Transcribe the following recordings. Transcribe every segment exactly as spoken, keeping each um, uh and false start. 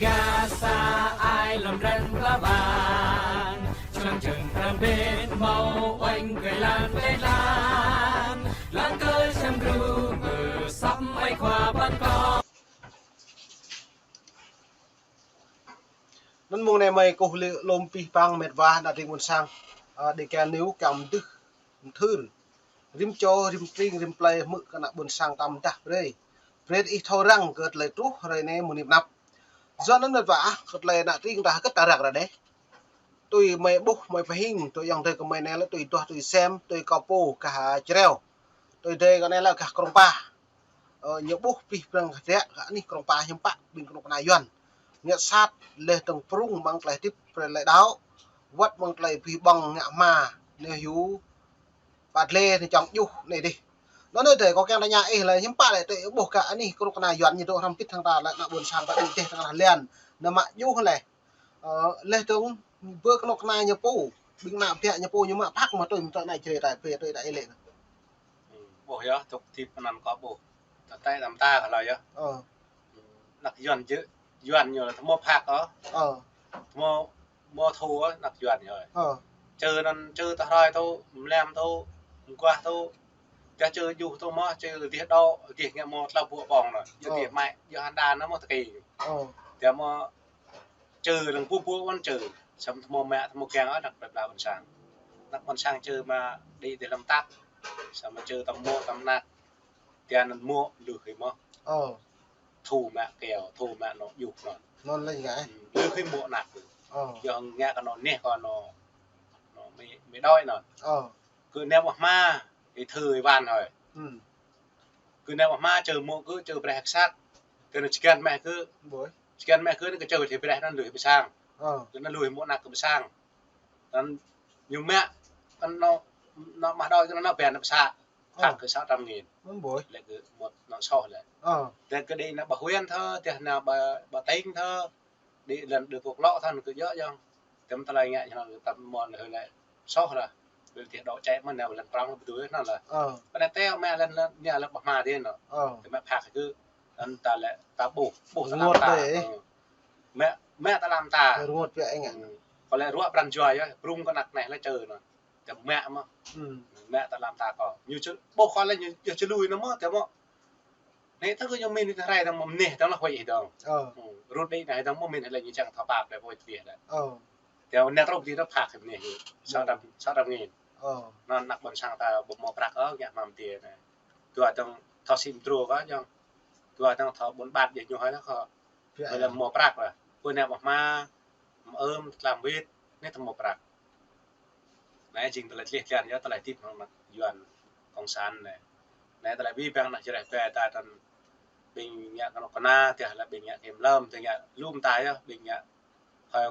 Gah sa ai lŏm ren pla ƀang, čơlăng čơng pran ƀing hmâo uêñ kơ lăn plei lăn, lăng kơ čăm gru mơ săp mai khua păn kơ. Anŭn mông anai mơi kơkuh lĕ lŏm abih bang met wa ană tring ƀôn sang, ơ, đê kơ niu kiăng mơdưh, mơthưr. Rĭm čô, rĭm tring, rĭm plei hmư̆ kơ ană ƀôn sang ta mơdah brơi. Brơi ih thâo răng kơ tơlơi truh hrơi anai mơ̆ng anăp. Yua anŭn met wa, kơ tơlơi ană tring ta hơget ta răng ră anai. Tui mơi ƀuh, mơi pơhing, tui ayŏng adơi kơ mơi anai lĕ tui duah, tui sem, tui kâo pô gah Čreo. Tui adơi kâo anai lĕ gah Krông Pa. Ơ, ñu ƀuh abih bang hơdră kơ anih Krông Pa hiư̆m pă ƀing kơnuk kơna Yuan. Ngă sat, laih dơ̆ng prung mơ̆ng tơlơi hơdip brơi lĕ đaŏ. Wơ̆t mơ̆ng tơlơi abih bang ngă hma, ñu hyu, pă tlê ñu čang juh anai dih. Anŭn anai adơi kâo kiăng tơña ih lĕ hiư̆m pă lĕ tui ƀuh kơ anih kơnuk kơna Yuan ñu dŏ hrŏm hơbĭt hăng ta lĕ ană ƀôn sang ta đĭ dêh tơngah lan. Ñu mă juh lĕ. Ơ, laih dơ̆ng bơ kơnuk kơna ñu pô, ƀing ană biă ñu pô ñu mă phak mă tui mơ̆ tơ anai črê ta, bơ tui ta ih lĕ. Ƀuh yơh, tŭk tip anŭn kâo ƀuh. Tơtai tam ta kơ hlâo yơh. Ơ. Anăk Yuan jĕ, Yuan ñu lĕ tơmâo phak ơ. Ơ. Tơmâo, tơmâo thu ơ, anăk Yuan ñu. Ơ. Čơ anŭn, čơ tơhrơi thu, mlam thu, mơguah thu. Gah čơ juh thu mơ̆, čơ dih đô, dih ngă mâo tlâo ƀuh ƀong anŭn. Yua dih mai, yua hơnda anŭn mâo tơkĭ. Ơ. Dih mâo čơ lăng ƀuh ƀuh ƀôn čơ. Samơ̆ tơmâo mă, tơmâo kiăng ơ, anăk plei pla ƀôn sang. Anăk ƀôn sang čơ mă đĭ dih lăm tăk. Samơ̆ čơ tơmâo tơm anăk. Dih anŭn mâo lưh hĭ mơ̆. Ơ. Thu mă keo, thu mă anŏ juh anŭn. Anŭn lĕ ngă. Lưh hĭ mâo anăk. Ơ. Yua ngă kơ anŏ neh kơ anŏ, anŏ mĭ, mĭ đôi anŭn. Ơ. Kơ nao ƀă hma, ih thâo ih wan hơi. Kơ nao ƀă hma čơ mâo kơ čơ brơi hơ̆k sat. Kơ anŭn čơkăn mă kơ. Ƀuh. Čơkăn mă kơ anŭn kơ čơ thê brơi anŭn lưh hĭ pơ sang. Ơ. Kơ anŭn lưh hĭ mâo anăk kơ pơ sang. Anŭn ñu mă, kơ anŏ, anŏ mă đôi kơ anŏ bĕ anŏ pơ sang. Ơ. Phak kơ sáu trăm nghìn. Anŭn ƀuh. Lĕ kơ mâo anŏ soh lĕ. Ơ. Lĕ kơ đĭ anŏ ƀă huyện thơ, tơdah anŏ ƀă, ƀă tỉnh thơ. Đĭ lăn đơ kok lŏ thăn kơ yơh yơh. Tơm tơlơi ngă ñu lăng tơm mơ̆n hơi lĕ soh lah. Ƀơi tih đŏ čĕ mơ̆n nao lăn prŏng ƀu dưi anŭn lah. Ơ. Pơ anai tơl mă lăn, lăn, ñu lăn ƀă hma dih anŭn. Ơ. Tơl mă phak kơ anŭn ta lĕ ta ƀuh, ƀuh tơlơi ta. Rơngot đơi. Ơ. Mă, mă tơlơi ta. Rơngot biă eng. Kơ lĕ ruă pran jua yơh, prung kơ anăk anai lĕ čơ anŭn. Tơl mă mơ̆. Mă tơlơi ta kơ. Ñu čơ, ƀuh kơ lĕ ñu, ñu čơ lui anŭn mơ̆, tơl mơ̆. Anai tơ kơ ñu min tơ rai dơ̆ng mơ̆ mơneh dơ̆ng lah huĭ dơ̆ng. Ơ. Rut đĭ anai dơ̆ng mơ̆ min lĕ ñu čang thâo pap lĕ huĭ tơbiă lĕ. Ơ. Tơl anai truh dih tơ phak mơneh. Sáu trăm, sáu trăm nghìn. Ơ. Anŭn anăk ƀôn sang ta ƀu mâo prăk ơ, ngă hmam tê anai. Dua dơ̆ng thâo sĭ mơdrô kơ yơh. Dua dơ̆ng thâo ƀôn ƀat jĕ ñu hơi lah kơ. Biă. Hơi lah mâo prăk lah. Pơ anai ƀă hma, mơ̆ ơm, tlam wĭt, anai tơ mâo prăk. Anai jing tơlơi tleh tlan yơh tơlơi hơdip hăng anăk Yuan cộng sản anai. Anai tơlơi abih bang anăk čơreh ƀe ta tăn ƀing ngă kơnuk kơna, tơdah lĕ ƀing ngă kơ mlam, tơdah ngă lŏm ta yơh, ƀing ngă hơi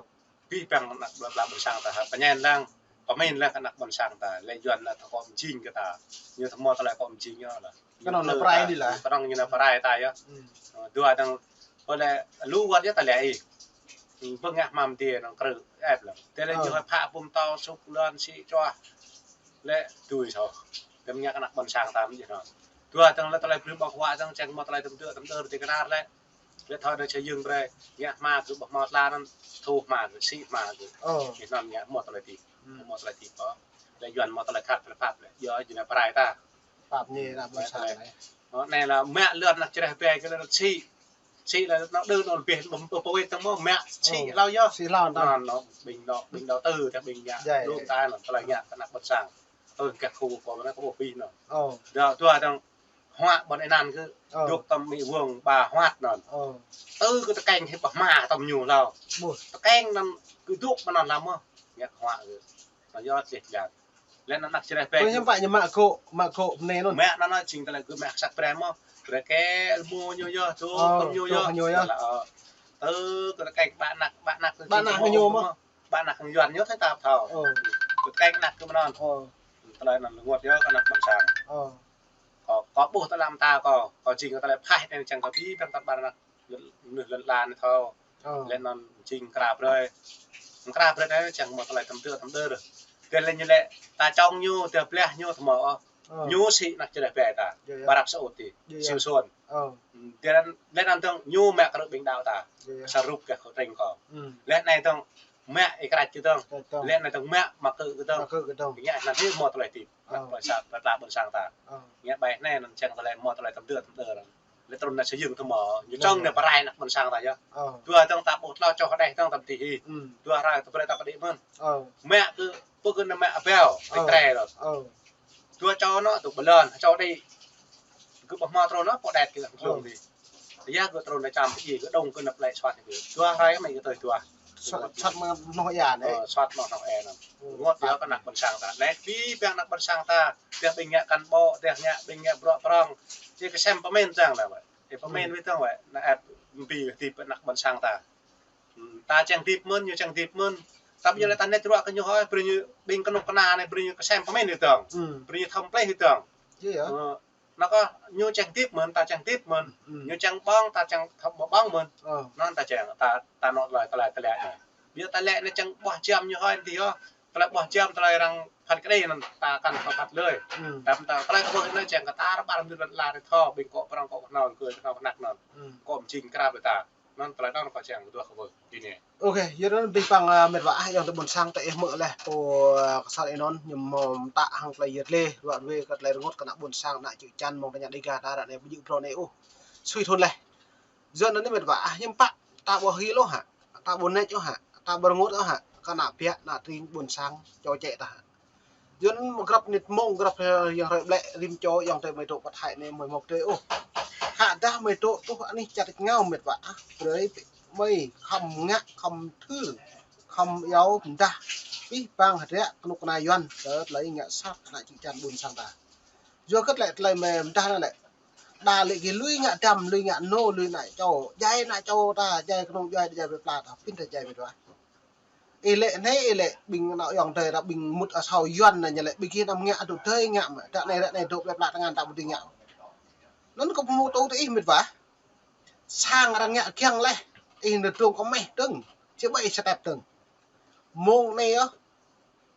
abih bang anăk plei pla ƀôn sang ta hơi pơñen lăng, pơmĭn lăng kơ anăk ƀôn sang ta, lĕ Yuan anai thâo kơ mơjing kơ ta. Ñu thâo mâo tơlơi kơ mơjing yơh lah. Kơnơ̆ng ñu pơrai dih lah. Kơnơ̆ng ñu pơrai ta yơh. Dua dơ̆ng, ƀơi lĕ lu wơ̆t yơh ta lĕ ih. Ƀơ̆ng ngă hmam tê anŭn krư̆ ĕp lăng. Tơlơi ñu hơi phă pum tâo sŭk lŏn sĭ čuah. Lĕ tui soh. Tơm ngă kơ anăk ƀôn sang ta mơ̆ jĕ anŭn. Dua dơ̆ng lĕ tơlơi brơi ƀơ̆ng huă dơ̆ng čang mâo tơlơi tơm tơm tơm tơm tơlơi tơkơnar lĕ. Lĕ thâo đơi čơ yơ̆ng brơi. Ngă hma kơ ƀơ̆ng hmâo tla anŭn. Thu hma kơ sĭ hma kơ. Ih anŭn ngă mâo tơlơi tip. Mâo tơlơi tip kơ. Lĕ Yuan mâo tơlơi khăp tơlơi pap lĕ. Yua ñu anai pơrai ta. Pap ñu anăk ƀôn sang anai. Ơ, anai lah mă lŏn anăk čơreh ƀe kơ lŏn sĭ. Sĭ lah anŏ đơ anŏ ƀĕ ƀơ̆ng pơ pơ wĕt tơm mơ̆ mă sĭ hlâo yơh. Sĭ hlâo tơm. Anŭn, anŏ ƀing anŏ, ƀing anŏ tơ, tơdah ƀing ngă. Jai. Lŏm ta anŭn, tơlơi ngă kơ anăk ƀôn sang. Tơ kơ khu kơ anai kơ ƀuh ƀing anŭn. Ơ. Dua, dua dơ̆ng huă ƀôn ih anŭn kơ. Ơ. Dŏ tơm mĭ wơ̆ng ƀă huă anŭn. Ơ. Tơ kơ tơkeng hĭ ƀă hma tơm ñu hlâo. Ƀuh. Tơkeng anŭn kơ dŏ ƀă anŭn lăm mơ̆. Ngă huă kơ. Anŭn yơh tleh tlan. Lĕ anăk čơreh ƀe. Ơ, hiư̆m pă ñu mă gŏ, mă gŏ mơnê anŭn. Mă anŭn anŭn jing tơlơi gơ̆ mă kơsăk brơi mơ̆. Brơi kơ lơmu ñu yơh, dŏ tơm ñu yơh. Ñu yơh. Lĕ, ơ, tơ kơ tơkeng ƀă anăk, ƀă anăk. Ƀă anăk ñu mơ̆. Ƀă anăk Yuan ñu thâo ta thâo. Ơ. Tơkeng anăk kơ mơnơ̆ng. Ơ. Tơlơi anŭn rơngot yơh kơ anăk ƀôn sang. Ơ. Kơ, kơ ƀuh tơlơi ta kơ, kơ jing kơ tơlơi phaih anai čang kơ abih bang ta ƀar anăk. Lĕ, mơnuih lŏn lan anai thâo. Ơ. Lĕ anŭn jing kra brơi. Kra brơi anai čang mâo tơlơi tơm tơm tơm đơ. Kơ lĕ ñu lĕ ta čŏng ñu, ta blah ñu, tơm mâo ôh. Ơ. Ñu sĭ anăk čơđeh ƀai ta. Yơh, yơh. Ƀơi Arab Saudi. Yơh, yơh. Siu Sun. Ơ. Ơ, laih anŭn dơ̆ng ñu mă kơ rơ̆k ƀing đaŏ ta. Yơh, yơh. Sa rup kơ khŏ tring kơ. Ơ. Laih anai dơ̆ng mă ih krăč kơ dơ̆ng. Krăč dơ̆ng. Laih anai dơ̆ng mă mă kơ kơ dơ̆ng. Mă kơ kơ dơ̆ng. Ngă anŭn hĭ mơ̆ tơlơi tĭp. Ơ. Ƀôn sang, ƀôn sang ta. Ơ. Ngă ƀai anai anŭn čang tơlơi mơ̆ tơlơi tơm dơ̆ tơm dơ̆. Laih trŭn anai sơyơ̆ng tơm mơ̆. Ñu čŏng anai pơrai anăk ƀôn sang ta yơh. Ơ. Dua dơ̆ng ta ƀuh tlâo čoh đeh dơ̆ng ta mơ̆ tĭ hĭ. Ơ. Dua hrơi tơbrơi ta pơđĭ mơ̆n. Ơ. Mă kơ pơkơ̆n mă abeo. Ơ. Ih krăč dơ̆ng. Ơ. Dua čô anŭn tŭ bơlon, čô đĭ. Gơ̆ ƀu hmâo trŭn anŭn pô đet kơ glông đĭ. Yơh gơ̆ trŭn anai čăm pơdjai gơ̆ dŏng kơ anăp lĕ suat gơ̆. Dua hrơi mă gơ̆ tui dua. Suat, suat mă hnoh ia anai. Ơ, suat mă hnoh ia anŭn. Ơ. Rơngot yơh kơ anăk ƀôn sang ta. Anai pĭ păng anăk ƀôn sang ta. Dêh ƀing ngă cán bộ, dêh ngă ƀing ngă bruă prŏng. Či kơsem pơmĭn čang anai wơ̆t. Ih pơmĭn wơ̆t dơ̆ng wơ̆t. Anai ĕp ƀing hơdip anăk ƀôn sang ta. Ơ, ta čang hơdip mơ̆n, ñu čang hơdip mơ̆n. Tơdah ñu lĕ ta nĕt ruă kơ ñu hơi, brơi ñu ƀing kơnuk kơna anai, brơi ñu kơsem pơmĭn wơ̆t dơ̆ng. Ơ. Brơi ñu thâo pleh wơ̆t dơ̆ng. Yơh, yơh. Ơ, anŭn kơ ñu čang hơdip mơ̆n, ta čang hơdip mơ̆n. Ơ. Ñu čang ƀơ̆ng, ta čang thâo ƀơ̆ng mơ̆n. Ơ. Anŭn ta čang, ta, ta anŏ tơlơi, tơlơi, tơlơi anai. Biă ta lĕ anai čang ƀuh jăm ñu hơi anai yơh. Tơlơi ƀuh jăm, tơlơi arăng phat kơđi anŭn ta kăn thâo phat lơi. Ơ. Tơdah ta tơlơi kơ ƀuh anai čang kơ ta rơbat rơmut lăn ala rĭ thâo, ƀing kŏ prŏng kŏ kơhnâo, kơ kơhnâo kơnăk anŭn. Ơ. Kŏ mơjing krăp ƀơi ta. Anŭn tơlơi anŭn kâo čang kơ dua kơ ƀuh. Dini. Ôkê, yua anŭn pĭ păng, ơ, met wa ah, ayŏng adơi ƀôn sang ta ih hmư̆ laih, pô, ơ, kơsăr ih anŭn, ñu mơ̆ mơta hăng tơlơi yơh lĕ, ruă ruê kơ tơlơi rơngot kơ anăk ƀôn sang, anăk čư̆ čan, mơ̆ng tơña Dega ta ră anai ƀu djơ̆ phrâo anai ôh. Sui thun laih. Yua anŭn met wa ah, hiư̆m pă, ta ƀu hil ôh hă, ta ƀu nĕč ôh hă, ta ƀu rơngot ôh hă, kơ anăk biă, anăk tring ƀôn sang, čô čĕ ta hă. Yua anŭn mơ̆ grăp mơnit mông, grăp, ơ, yang hrơi ƀlĕ rĭm čô, ayŏng adơi mơi dŏ pơ Thái anai mơi hmâo kơdơi ôh. Hă dah mơi dŏ tuh anih čar tač rơngiao met wa ah, brơi mơi khŏm ngă, khŏm thâo, khŏm iâu pơdah. Pĭ păng hơdră kơnuk kơna Yuan, kơ tơlơi ngă sat anăk čư̆ čan ƀôn sang ta. Yua kơ tơlơi, tơlơi mơi pơdah anŭn lĕ. Đa lĕ gih lui ngă dăm, lui ngă anŏ, lui anăk čô. Djai anăk čô ta, djai kơnung djuai, djai plơi pla ta, pĭn ta djai met wa. Ih lĕ anai, ih lĕ ƀing anŏ ayŏng adơi ta ƀing mŭt asâo Yuan anai ñu lĕ ƀing gih anăm ngă adŭ adơi ngă mơ̆. Ră anai, ră anai dŏ plơi pla tơngan ta ƀu dưi ngă. Anŭn kâo pơhmutu tơ ih met wa. Sang arăng ngă kiăng laih. Ih nao dŏng kơ meh dơ̆ng. Či ƀai ih step dơ̆ng. Mông anai yơh.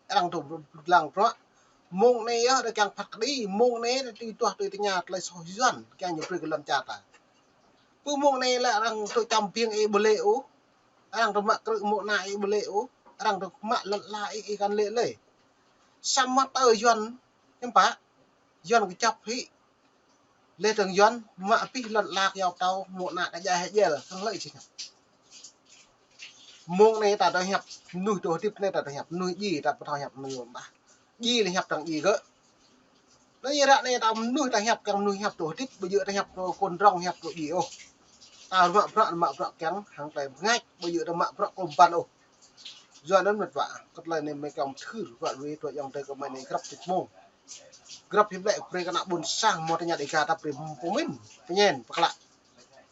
Arăng dŏ lăng bruă. Mông anai yơh, arăng kiăng phat kơđi. Mông anai arăng tui tuah tui tơña tơlơi soh Yuan. Kiăng ñu brơi kơ lŏn čar ta. Pơ mông anai lĕ arăng dŏ čăm biêng ih ƀu lĕ ôh. Arăng dŏ mă krư̆ mơ̆ng anăk ih ƀu lĕ ôh. Arăng dŏ mă lŏn ala ih, ih kăn lĕ lơi. Samơ̆ tơ Yuan, hiư̆m pă. Yuan kơjăp hĭ. Lĕ dơ̆ng Yuan, mă abih lŏn ala kơ yua pơtao, mơ̆ng anăk ta djai hơjel, hăng lơi či hiăp. Mông anai ta dŏ hiăp, mơnuih dŏ hơdip anai ta dŏ hiăp, mơnuih djai ta ƀu thâo hiăp mơnuih ƀah. Djai lĕ hiăp dơ̆ng djai gơ̆. Anai ră anai ta mơnuih ta hiăp kiăng mơnuih hiăp dŏ hơdip, ƀu djơ̆ ta hiăp kơ kôn drŏng hiăp dŏ djai ôh. Ta mă bruă, mă bruă kiăng hăng tơlơi bơngač, ƀu djơ̆ ta mă bruă kơ lŏm ban ôh. Yua anŭn met wa, kơ tơlơi anai mơi kiăng thâo, wa lui tuh ayŏng adơi kơ mơi anai grăp mơnit mông. Grăp hiư̆m lĕ brơi kơ anăk ƀôn sang mơ̆ng tơña Dega ta brơi pơmĭn, pơñen, pơklă.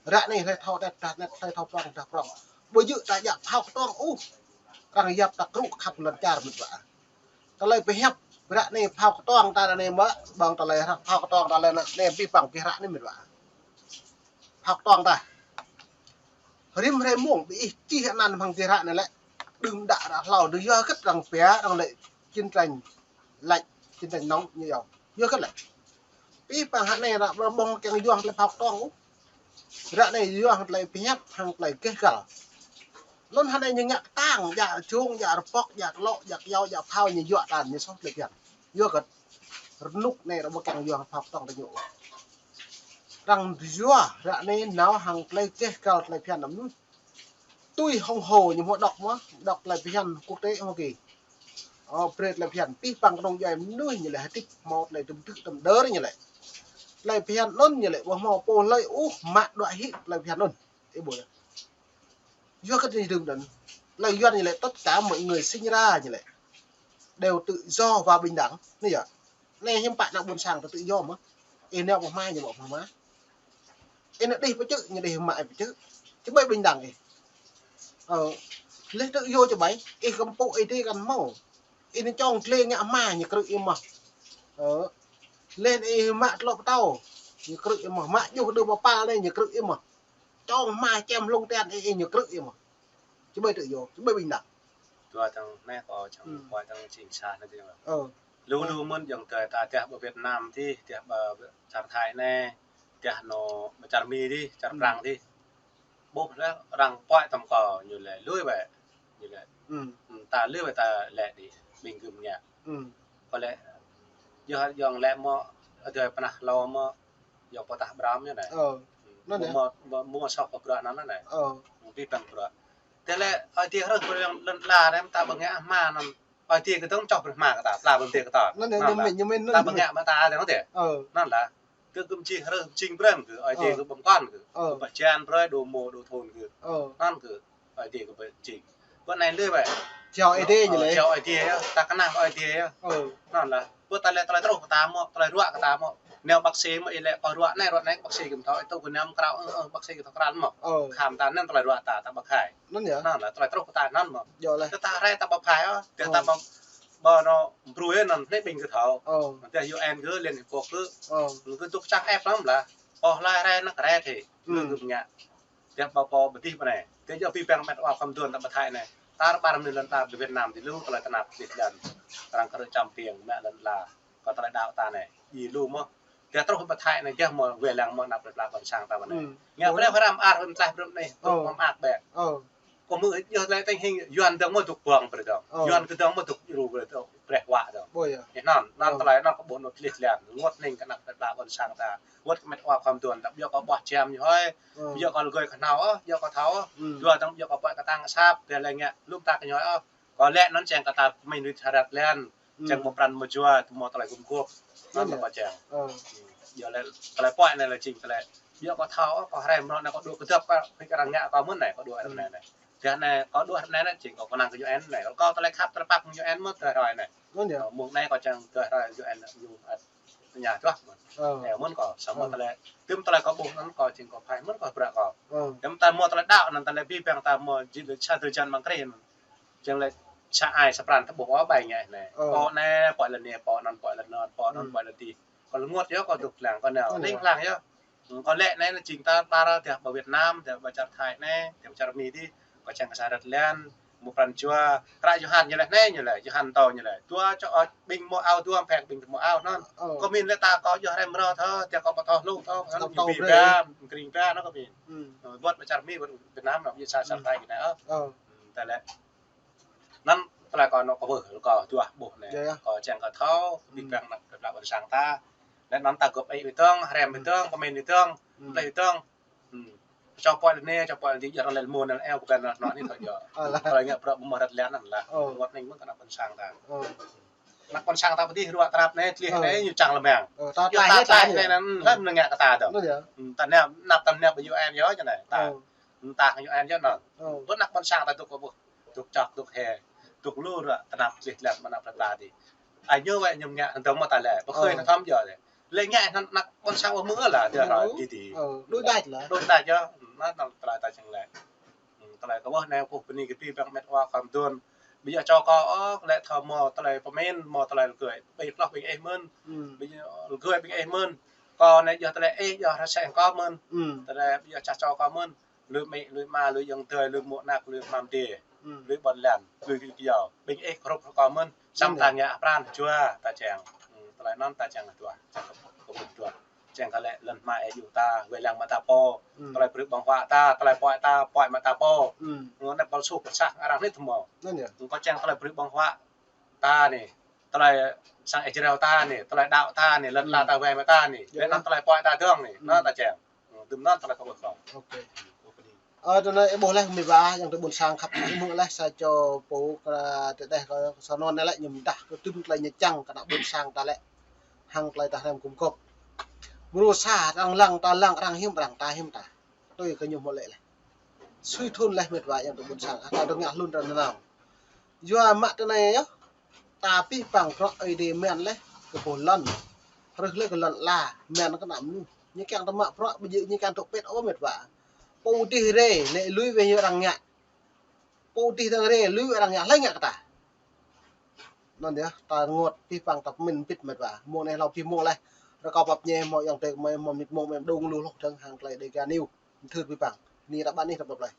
Ră anai hlơi thâo đet đah đet, hlơi thâo prŏng đah prŏng. Ƀu djơ̆ ta djă phao kơtuang ôh. Arăng yap ta krư̆ khăp lŏn čar met wa. Tơlơi pơhiăp, ră anai phao kơtuang ta ră anai mơ̆, ƀơ̆ng tơlơi ră phao kơtuang ta lĕ anai, anai pĭ păng pĭ ră anai met wa. Phao kơtuang ta. Rĭm hrơi mông, ƀing ih čih anăn hăng pĭ ră anai lĕ. Đưm đă ră hlâo, đưm yua hơget arăng pia, arăng lĕ chiến tranh lạnh, chiến tranh nóng ñu yơh. Yua hơget lĕ. Pĭ păng hă anai ră ƀơ̆ng kiăng yua tơlơi phao kơtuang ôh. Ră anai yua hăng tơlơi pơhiăp, hăng tơlơi gêh găl. Anŭn hă anai ñu ngă kơtang, djă jông, djă rơpŏk, djă klŏ, djă kyâo, djă phao, ñu yua tan, ñu soh tơlơi phiăn. Yua hơget, rơnŭk anai ră ƀu kiăng yua phao kơtuang ta ñu. Arăng yua, ră anai nao hăng tơlơi gêh găl tơlơi phiăn anăm mơnuih. Tui hŏng hô ñu hmâo đŏk mơ̆, đŏk tơlơi phiăn quốc tế hmâo gih. Ơ, brơi tơlơi phiăn, pĭ păng kơnung djuai mơnuih ñu lĕ hơdip hmâo tơlơi tơm tư̆ tơm đơr ñu lĕ. Tơlơi phiăn anŭn ñu lĕ, ƀu hmâo pô hlơi ôh mă đuaĭ hĭ tơlơi phiăn anŭn. Ih ƀuh yơh. Yua kơ tơlơi dơ̆ng anŭn. Tơlơi Yuan ñu lĕ, tất cả mọi người sinh ra ñu lĕ. Đều tự do và bình đẳng. Anai yơh. Anai hiư̆m pă anăk ƀôn sang ta tự do mơ̆. Ih nao pơ hma ñu mă pơ hma. Ih nao đih pơ čư̆, ñu đih mă ih pơ čư̆. Či ƀai bình đẳng ih. Ơ, lĕ tự do či ƀai, ih kơmpŭ ih dih kăn hmâo. Ih nao čŏng glai ngă hma, ñu krư̆ ih mơ̆n. Ơ, lĕ ih mă tlŏ pơtâo, ñu krư̆ ih mơ̆n. Mă djuh đưm pơpal anai, ñu krư̆ ih mơ̆n. Čŏng hma čem hlung tian ih, ih ñu krư̆ ih mơ̆n. Či ƀai tự do, či ƀai bình đẳng. Dua tơ̆ng anai kâo čang, ơ, dua tơ̆ng chính xác anai dih. Ơ. Lu lu mơ̆n ayŏng adơi ta, dah ƀơi Việt Nam dih, dah ƀơi čar Thái anai, dah nao ƀơi čar Mi dih, čar Prang dih. Ƀuh lĕ arăng pơhiăp tơm kâo ñu lĕ lui wĕ. Ñu lĕ. Hmm. Hmm, ta lui wĕ ta lĕ dih, ƀing gơ̆ ngă. Hmm. Kâo lĕ, yua ayŏng lĕ mơ̆, adơi pơnah hlâo mơ̆, yua pơtah bram ñu anai. Ơ. Hmm. Anŭn yơh. Mơ̆, mơ̆, mơ̆ soh pơbruă anŭn anai. Ơ. Mơ̆ pơhiăp tơm bruă. Tơlơi Ơi Adai hrih brơi lŏn ala anai ta ƀu ngă hmua anŭn. Ơi Adai kơdŏng čoh brơi hmua kơ ta, pla ƀơ̆ng tê kơ ta. Anŭn yơh, anŭn ñu lĕ. Mĭn, ñu mĭn, ta ƀu ngă mă ta dơ̆ng tê. Ơ. Anŭn lĕ. Kơ gơ̆ či hrih jing brơi kơ Ơi Adai kơ ƀơ̆ng kơn kơ. Ơ. Kơ pơjan brơi dŏ mơ̆ dŏ thun kơ. Ơ. Anŭn kơ Ơi Adai kơ ƀơ̆ng jing. Ƀơi anai lui wĕ. Jao Ơi Adai ñu lĕ. Jao Ơi Adai yơh, ta kơnang Ơi Adai yơh. Ơ. Anŭn lĕ. Ƀơi ta lĕ tơlơi truh kơ ta mơ̆, tơlơi ruă kơ ta mơ̆. Nao bác sĩ mơ̆ ih lĕ kơ ruă anai, ruă anai, bác sĩ kơ thâo, ih tŭ kơ nao mơ̆ krao, ơ, ơ, bác sĩ kơ thâo krao mơ̆. Ơ. Khám ta anŭn tơlơi ruă ta, ta ƀu khai. Anŭn yơh. Anŭn lĕ, tơlơi truh kơ ta anŭn mơ̆. Yơh lĕ. Tơ ta rai ta ƀu khai ôh, tơ ta ƀu, ƀu nao brơi anŭn, anai ƀing gơ̆ thâo. Ơ. Tơ U N gơ̆, Liên Hiệp Quốc gơ̆. Ơ. Gơ̆ dŏ čang ĕp lăm lah. Ôh, lai rai anŭn rai thê. Ơ. Gơ̆ ngă. Tơ ƀu pô ƀu dih ƀơi anai. Tơ yua pơhiăp tơm met wa khŏm duôn ta ƀơi Thái anai. Ta ƀar mơnuih lŏn ta ƀơi Việt Nam dih lu tơlơi tơnap tơlơi jơlan. Arăng kơ rơčăm piêng mă lŏn la. Kơ tơlơi đaŏ ta anai. Ih lu mơ̆. Tơ truh ƀơi Thái anai gah mơ̆ wai lăng mơ̆ anăp plơi pla ƀôn sang ta ƀơi anai. Ơ. Ngă brơi hơrăm ar hơrăm tlaih brơi anai. Ơ. Tŭ mơ̆ mơak ƀĕ. Ơ. Kơ mơ̆ yơh lĕ tơ̆ng hing Yuan dơ̆ng mơ̆ dŏ ƀơ̆ng brơi dơ̆ng. Ơ. Yuan kơdơ̆ng mơ̆ dŏ djru brơi dơ̆ng. Brơi huă dơ̆ng. Ơ yơh. Ih anŭn, anŭn tơlơi anŭn kơ ƀuh anŭn tơlih tơlan. Rơngot hning kơ anăp plơi pla ƀôn sang ta. Wơ̆t kơ met wa khŏm duôn ta. Yua kơ ƀuh jam ñu hơi. Ơ. Yua kơ lơgơi kơ hnâo ôh, yua kơ thâo ôh. Ơ. Yua dơ̆ng yua kơ ƀuh kơ tang asăp, tơlơi ngă lŭm ta kơ ñu ôh. Kơ lĕ anŭn čang kơ ta pơmĭn rĭt hơrat lĕ. Ơ. Čang mơ̆ pran mơjua, tơ mơ̆ tơlơi gum gôp. Anŭn lĕ pơčang. Ơ. Yua lĕ tơlơi pơhiăp anai lĕ jing tơlơi. Yua kơ thâo ôh, kơ hrăm rŏ anai kơ dŏ kơdŏp kơ, kơ arăng ngă kơ mơ̆n anai, kơ dŏ anai anai. Tơ anai, kơ dŏ anai anai jing kơ kơnang kơ U N anai. Kơ tơlơi khăp tơlơi pap kơ U N mơ̆ tơlơi hrơi anai. Anŭn yơh. Mơ̆ng anai kơ čang tơlơi hrơi U N ñu ăt tơña tuah mơ̆n. Ơ. Ơ, mơ̆n kơ, samơ̆ tơlơi, tơm tơlơi kơ ƀuh anŭn kơ jing kơ phai, mơ̆n kơ bruă kơ. Ơ. Tơm ta mơ̆ tơlơi đaŏ anŭn tơlơi pơhiăp tơm ta mơ̆ jing lĕ ča tơlơi jăn mơ̆ng krê anŭn. Jing lĕ sa ai sa pran ta ƀuh ôh ƀai ngă anai. Ơ. Pô anai, pô lŏn anai, pô anŭn, pô lŏn anŭn, pô anŭn, pô lŏn adih. Kơ rơngot yơh, kơ dŏ lăng, kơ nao. Ơ. Ling lang yơh. Kơ lĕ anai, anai jing ta ƀar dah ƀơi Việt Nam, dah ƀơi čar Thái anai, dah ƀơi čar Mi dih, kơ čang kơ sa rơ̆t lĕ, mơ̆ pran jua, kră Yôhan ñu lĕ anai, ñu lĕ, Yôhan tâo ñu lĕ. Dua čô, ơ, ƀing mơ̆ ao, dua phĕng ƀing mơ̆ ao anŭn. Ơ. Kơ mĭn lĕ ta kơ yua hrăm rŏ thâo, dah kơ ƀu thâo hlŭ thâo, anŭn tơlơi ñu pơhiăp tơm, kring pơhiăp anŭn kơ mĭn. Ơ, ƀơi čar Mi, ƀơi Việt Nam anŭn, yua sa čar Thái kơ anai, ơ. Ơ. Tơlơi anŭn tơlơi kơ anŏ kơ ƀuh, kơ dua ƀuh anai. Yơh, yơh. Kơ čang kơ thâo, pơhiăp tơm anăp plơi pla ƀôn sang ta. Lĕ anŭn ta gơ̆p ih ƀơi dơ̆ng, hrăm ƀơi dơ̆ng, pơmĭn ƀơi dơ̆ng, plơi ƀơi dơ̆ng. Čô pô lŏn anai, čô pô lŏn adih, yua arăng lĕ mơ̆n anŭn eo, ƀuh kơ anŭn anai thâo yơh. Alah. Tơlơi ngă bruă mơ̆ hơrat lĕ anŭn lah. Ơ. Rơngot hning mơ̆n kơ anăp ƀôn sang ta. Ơ. Anăp ƀôn sang ta pơ dih ruă tơnap anai, tơlih anai, ñu čang lơmang. Ơ, ta tlaih anai, ta tlaih anai, anŭn lĕ mơ̆n ngă kơ ta dơ̆ng. Anŭn yơh. Ta nao, anăp ta nao ƀơi U N yơh, čang anai. Ta. Ơ. Ta kơ U N yơh anŭn. Ơ. Ƀơi anăp ƀôn sang ta dŏ kơ ƀuh. Dŏ čŏk, dŏ hĕ, dŏ lu ră tơnap tơlih tơlan mơ̆ng anăp plơi pla dih. Ai ñu wĕ ñu ngă hăng dơ̆ng mơ̆ ta lĕ, ƀu khơi anŭn thâo yơh lĕ. Lĕ ngă hăng anăp ƀôn sang ƀu hmư̆ lah, tơ hrơi dih dih. Ơ, đuaĭ đač lah. Đuaĭ đač yơh, anŭn, anŭn tơlơi ta čang lĕ. Tơlơi kơ ƀuh anai kơ bơni kơ pơhiăp tơm met wa khŏm duôn. Ƀu djơ̆ čô kâo ôh, lĕ thâo mơ̆ tơlơi pơmĭn, mơ̆ tơlơi lơgơi. Ƀing hloh ƀing ih mơ̆n. Ƀu djơ̆ lơgơi ƀing ih mơ̆n. Kâo anai djơ̆ tơlơi ih, djơ̆ rơsĕ kâo mơ̆n. Tơlơi ƀu djơ̆ čô kâo mơ̆n. Lui amĭ, lui ama, lui ayŏng adơi, lui mơ̆ anăk, lui hmam adih, lui ƀôn lan, lui kơyâo. Ƀing ih kơrup kơ kâo mơ̆n, samơ̆ ta ngă pran jua ta čang. Tơlơi anŭn ta čang hơduah, čang kơ, kơ ƀuh hơduah. Čang kơ lĕ lŏn hmua ih yua ta, wai lăng mă ta pô. Tơlơi brơi ƀơ̆ng huă ta, tơlơi pơhiăp ta, pơhiăp mă ta pô. Ngă anai pơl suh pơsah arăng anai tơmơ̆. Kơ čang tơlơi brơi ƀơ̆ng huă ta anai, tơlơi sang Israel ta anai, tơlơi đaŏ ta anai, lŏn la ta wai mă ta anai. Lĕ anŭn tơlơi pơhiăp ta dơ̆ng anai, anŭn ta čang. Tơm anŭn tơlơi kơ ƀuh kâo. Ơ, tui anai ih ƀuh laih met wa, ayŏng adơi ƀôn sang khăp hmư̆ laih sa čô pô kơ tơdeh kơ sa anŭn anai lĕ ñu mơdah kơ tơm tơlơi ñu čang kơ anăp ƀôn sang ta lĕ. Hăng tơlơi ta hrăm gum gôp. Mrô sa arăng lăng, ta lăng arăng hiam, arăng ta hiam ta. Tui kơ ñu hmư̆ lĕ laih. Sui thun laih met wa ayŏng adơi ƀôn sang, ta dŏ ngă hlŭn ta nanao. Yua mă tui anai yơh. Ta pơhiăp tơm bruă Ơi Adai mơ̆n laih kơ pô lŏn. Hrih laih kơ lŏn la, mơ̆n kơ anăp mơnuih. Ñu kiăng tơmă bruă, ƀu djơ̆ ñu kiăng tŭ pĕt ôh met wa. Pô dih rai, lĕ lui wĕ ñu arăng ngă. Pô dih dơ̆ng rai, lui wĕ arăng ngă, hlơi ngă kơ ta. Anŭn yơh, ta rơngot pơhiăp tơm ta pơmĭn pĭt met wa. Mơ̆ng anai hlâo pơhiăp mơ̆ng laih. Rơkâo pap ñe mơ̆ ayŏng adơi mơi mơ̆ mĭt mơ̆ng mơi dŏng lu hloh dơ̆ng hăng tơlơi Dega News. Thâo pơhiăp. Anai ta ƀăn anai ta pơhiăp laih.